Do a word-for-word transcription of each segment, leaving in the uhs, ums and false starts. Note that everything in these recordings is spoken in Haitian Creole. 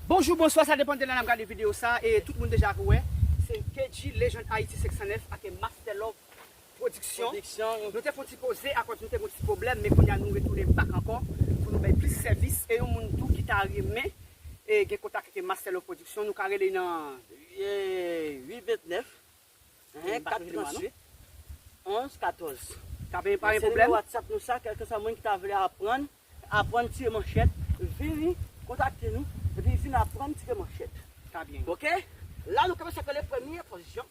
Bonjou, bonswa, sa depann de lè n ap gade videyo sa, e tout moun deja wè, se K G Legend Haiti senk san nèf ak Master Love Production. Production. Nou te fè yon ti poze akoz nou te gen yon ti pwoblèm, men kounye a nou retounen back ankò pou nou bay plis sèvis, e yon moun tou ki ta renmen, e gen kontak ak Master Love Production, nou ka rele nan, e, uit vennèf, Hein, kat tranntuit, onz katòz. Ka pa gen pwoblèm. Se nimewo WhatsApp nou sa, kèlkeswa moun ki ta vle aprann, aprann tire manchèt, vini kontakte nou, epi vin aprann tire manchèt. Ka byen. Oke? La, nou kòmanse ak le premye pozisyon.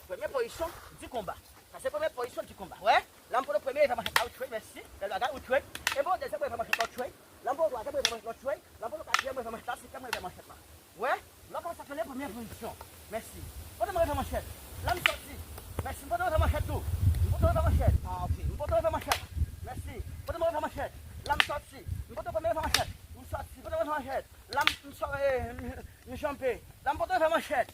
Premye pozisyon di konba. Sa se premye pozisyon di konba. Wè? La, m pran premye revè manchèt la, ou tchwe, mèsi. Bèl bagay, ou tchwe. E bon, dezyèm revè manchèt la, ou tchwe. La, m pran twazyèm revè manchèt la, ou tchwe. La, m pran katriyèm revè manchèt la, senkyèm revè manchèt la. Wè, lè w kòmanse ak premye pozisyon. Mèsi. Pote mwen revè manchèt. La m sòti. Mèsi. M pote revè manchèt tou. M pote revè manchèt. Ah, ok. M pote revè manchèt. Mèsi. Pote mwen revè manchèt. La m sòti. M pote premye revè manchèt. M sòti. Pote mwen revè manchèt. La m, m sò-, eh, m, m chanpe. La m pote revè manchèt.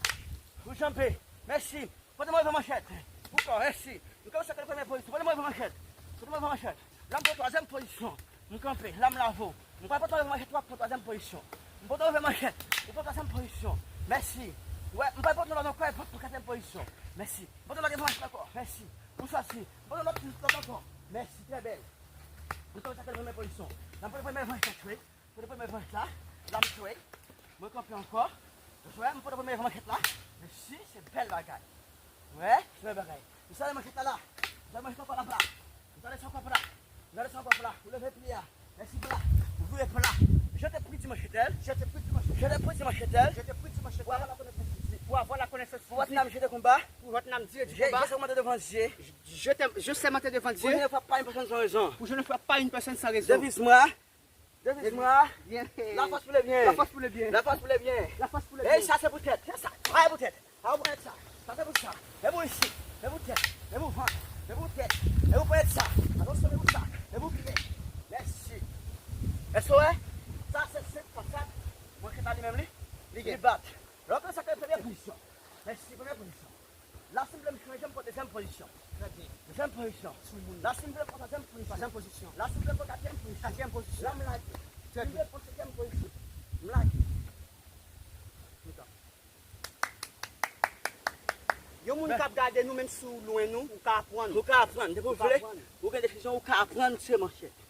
M chanpe. Mèsi. Pote mwen revè manchèt. Poukò, mèsi. M kòmanse ak premye pozisyon. Pote mwen revè manchèt. Pote mwen revè manchèt. La m pran twazyèm pozisyon. M kanpe. La m lave w. M pral pote w revè manchèt, w ap pran twazyèm pozisyon. M pote w revè manchèt. Ou pran twazyèm pozisyon. Mèsi. Wè, m pral pote w lòt ankò, e pote w katriyèm pozisyon. Mèsi. M pote w lòt revè manchèt ankò. Mèsi. Ou sòti. M pote w lòt, lòt ankò. Mèsi, trè bèl. M kòmanse ak premye pozisyon. La m pran premye manchèt, wi. Pote premye manchèt la, la m tchwe. Mwen kanpe ankò. Ou wè, m pote premye manchèt la. Mèsi, se bèl bagay. Wè, se bèl bagay. M sale manchèt la la. M sale manchèt ankò la pla. M sale sa ankò pla. M sale sa ankò pla. Ou leve pye a. Mèsi pla. Ou vire pla. Je t'ai pris, dis manchèt. Je t'ai pris, dis manchèt. Je t'ai pris, dis manchèt. Je t'ai pris, dis manchèt. Pour avoir la connaissance physique. Pour avoir la connaissance physique. Pour votre âme, Dieu du combat. Je, je sermente devant Dieu. Je, je t'aime, je sermente devant Dieu. Pour je ne frappe pas une personne sans raison. Pour je ne frappe pas une personne sans raison. Devise-moi. Devise-moi. Bien. La force pour le bien. La force pour le bien. La force pour le bien. La force pour le bien. E sa se pou tèt. Se sa. Travay pou tèt. Travay pou tèt sa. Sa se pou sa. E pou isit. E pou tèt. E pou vant. E pou tèt. E pou ponyèt sa. Atansyon, e pou sa. E pou pye. Mèsi. Èske w wè? Sa se senk fwa kat. Mwen chita li menm li. Li gen. Li bat. Lòt sa ke premye pozisyon. Mèsi, premye pozisyon. La, si m vle m chanje, m pran dezyèm pozisyon. Trè byen. Dezyèm pozisyon. Sou moun. La, si m vle m pran twazyèm pozisyon. Twazyèm pozisyon. La, si m vle m pran katriyèm pozisyon. Katriyèm pozisyon. La, m lage. Trè byen. Si m vle pran senkyèm pozisyon, m lage. Yon moun k ap gade nou, menm si w lwen nou, ou ka aprann. Ou ka aprann. Depi w vle, ou gen desizyon, ou ka aprann tire manchèt.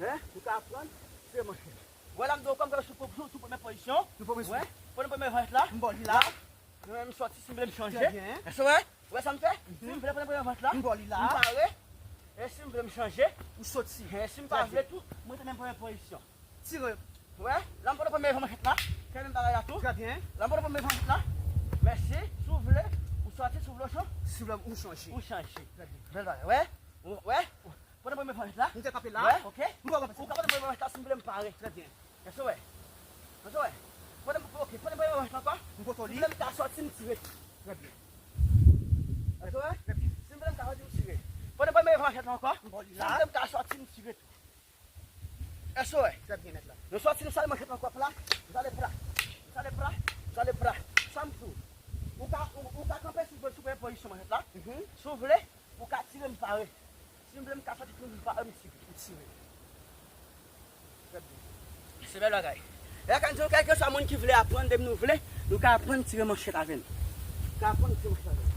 Hein? Ou ka aprann tire manchèt. Wè la m di w kòm sou, sou, sou premye pozisyon. Sou premye pozisyon. Wè, pran premye manchèt la. M ba w li la. Mwen menm m sòti, si m vle m chanje. Trè byen. Èske w wè? Ou wè sa m fè? Si m vle pran premye manchèt la, m ba w li la. M pare. E si m vle m chanje, ou sòti. E si m pa vle tou, m rete menm premye pozisyon. Tire. Wè, la m pran premye manchèt la. Fè menm bagay la tou. Trè byen. La m pran premye manchèt la. Mèsi. Si w vle, ou sòti, si w vle w chan-, si w vle ou chanje. Ou chanje. Trè byen. Bèl bagay. Wè? Ou wè? Pote premye manchèt la. M te kanpe la. Wè? Ok. M pran manchèt. Ou ka pote premye manchèt la si m vle m pare. Trè byen. Èske w wè? Èske w wè? Pote, ok, pote premye manchèt la ankò. M pote li. Si m vle m ka sòti, m tire. Trè byen. Èske w wè? Trè byen. Si m vle m ka sòti, m tire. Pote premye manchèt la ankò. M ba w li la. Si m vle m ka sòti, m tire tou. Èske w wè? Trè byen, mèt la. Nou sòti, nou sale manchèt la ankò pla. Nou sale pla. Nou sale pla. Nou sale pla. Sa m di w. Ou ka, ou, ou ka kanpe sou, sou premye pozisyon manchèt la. Mhm. Si w vle, ou ka tire m pare. Si m vle m ka sòti tou, m pa, m tire. M tire. Trè byen. Se bèl bagay. E la ka di nou, kèlkeswa moun ki vle aprann, depi nou vle, nou ka aprann tire manchèt avè n. Ka aprann tire manchèt avè n.